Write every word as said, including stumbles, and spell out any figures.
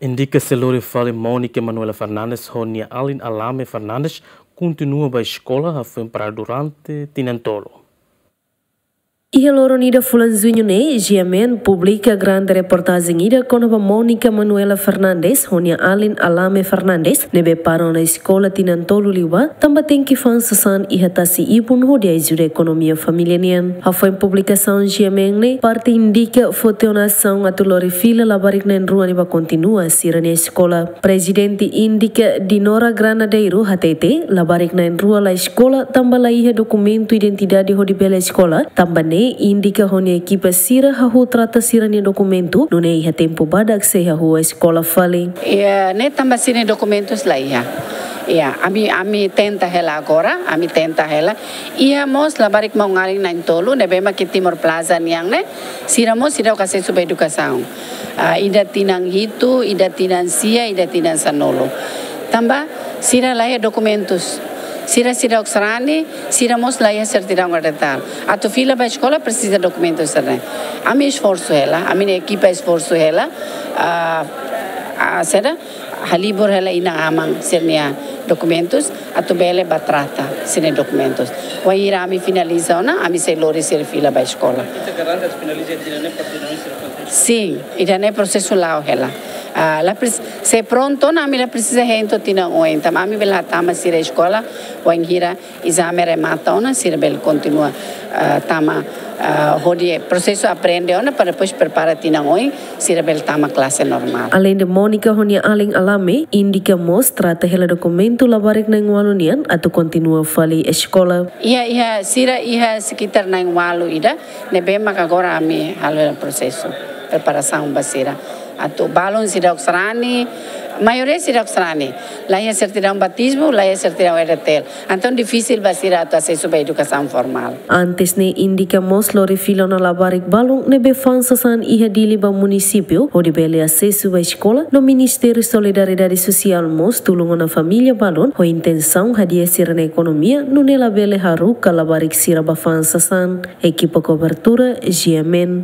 INDICA sei lori fali Mónica Manuela Fernandes ho nia alin Alame Fernandes kontinua ba eskola hafoin para durante tinan tolu. Iha loron ida fulan Juñu ne'e, GMN publika grande reportajen ida kona-ba Mónica Manuela Fernandes ho nia alin Alame Fernandes ne'ebé para ona eskola tinan tolu liubá, tanba tenke fa'an sasán iha tasi-ibun hodi ajuda ekonomia família nian. Hafoin publikasaun GMN ne'e, parte INDICA foti ona asaun atu lori fila labarik na'in-rua ne'ebé kontinua sira-nia eskola. Prezidente INDICA Dinora Granadeiro hatete, labarik na'in-rua la eskola tanba la iha dokumentu identidade hodi bele eskola, tanba ne'e INDICA ho nia ekipa sira hahú trata sira-nia dokumentu, nune'e iha tempu badak sei hahú eskola fali. Iha ne'e tanba sira-nia dokumentus la iha. Iha, ami, ami tenta hela agora, ami tenta hela. Iha mós labarik maun-alin na'in-tolu ne'ebé mak iha Timor Plaza nian ne'e, sira mós seidauk asesu ba edukasaun. Ah, ida tinan hitu, ida tinan sia, ida tinan sanulu. Tanba sira la iha dokumentus. Sira seidauk sarani, sira mós la iha sertidaun hereditária. Atu fila ba eskola presiza dokumentus sira-ne'e. Ami esforsu hela, ami-nia ekipa esforsu hela. Ah, ah, saida, halibur hela inan-aman sira-nia dokumentus atu bele ba trata sira-nia dokumentus. Wainhira ami finaliza ona, ami sei lori sira fila ba eskola. Ita garante atu finaliza tinan ne'e, partidu ne'e sira konten? Sin, ida-ne'e prosesu la'o hela. Ah, la pres-, se prontu ona, ami la presiza hein to'o tinan oin. Tanba ami bele hatama sira eskola, wainhira ezame remata ona, sira bele kontinua, ah, tama, ah, hodi prosesu aprende ona para depois prepara tinan oin, sira bele tama klase normál. Aleinde Mónica ho nia alin Alame, INDICA mós trata hela dokumentu labarik na'in-ualu nian atu kontinua fali eskola. Iha, iha, sira iha sekitar na'in-ualu ida, ne'ebé mak agora ami halo hela prosesu preparasaun ba sira. Atu balun seidauk sarani, maioria seidauk sarani. La iha sertidaun batizmu, la iha sertidaun RDTL. Entaun difisil ba sira atu asesu ba edukasaun formál. Antes ne'e INDICA mós lori fila ona labarik balun ne'ebé fa'an sasán iha Dili ba munisípiu, hodi bele asesu ba eskola, no Ministériu Solidariedade Sosiál mós tulun ona família balun ho intensaun hadi'a sira-nia ekonomia, nune'e labele haruka labarik sira ba fa'an sasán. Ekipa kobertura, GMN.